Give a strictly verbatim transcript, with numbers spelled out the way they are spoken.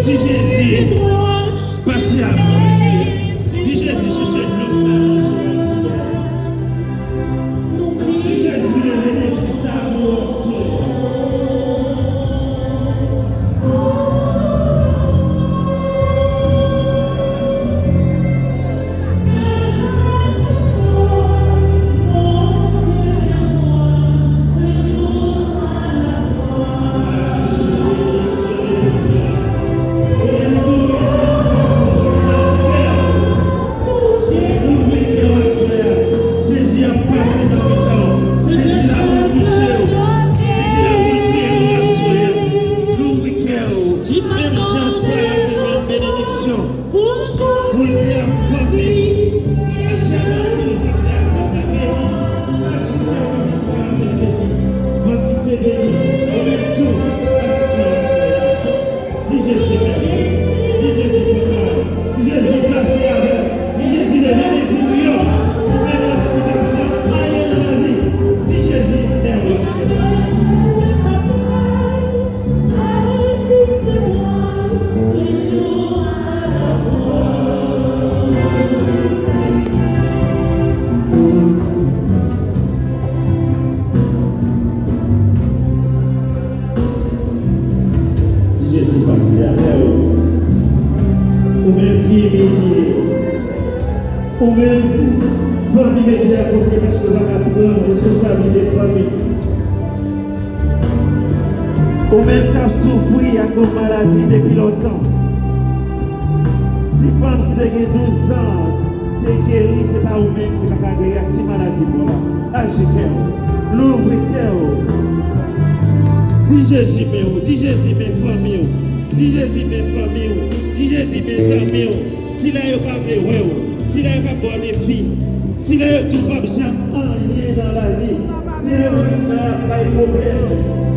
Di Jezi, pase avè w, Senyè. Di Jezi, chèche dlo sa nan je w aswè a. Di Jezi, leve defi sa pou w aswè a. Jezi ap pase nan mitan w. Jezi la pou l touche w. Jezi la pou l geri w aswè a. Louvri kè w. Menm jan Sara te jwenn benediksyon. Pou l te ap vante. Paske anpil vant la, sa te beni. Ajoute a vant Sara te beni. Vant ki te beni. Ou menm tou, ajoute aswè a. Di Jezi mèsi. Di Jezi papa. Di Jezi pase avè m. Di Jezi leve defi w yo. Ou menm ki p ap janm anyen nan lavi. Di Jezi mèsi. Di Jezi pase avè w. Ou menm ki imilye. Ou menm, fanmi, mete a kote paske w pa ka pran responsablite fanmi. Ou menm k ap soufri ak yon maladi depi lontan. Ti fanm ki te gen douz an te geri, se pa ou menm ki pa ka geri ak ti maladi pa w la. Aji kè w. Louvri kè w. Di Jezi men w. Di Jezi men fanmi w. Di Jezi men fanmi w. Di Jezi men zanmi w. Sila yo pa vle wè w. Sila yo k ap ba w defi. Sila yo di w p ap janm anyen nan lavi. Sila yo di w ap bay pwoblèm.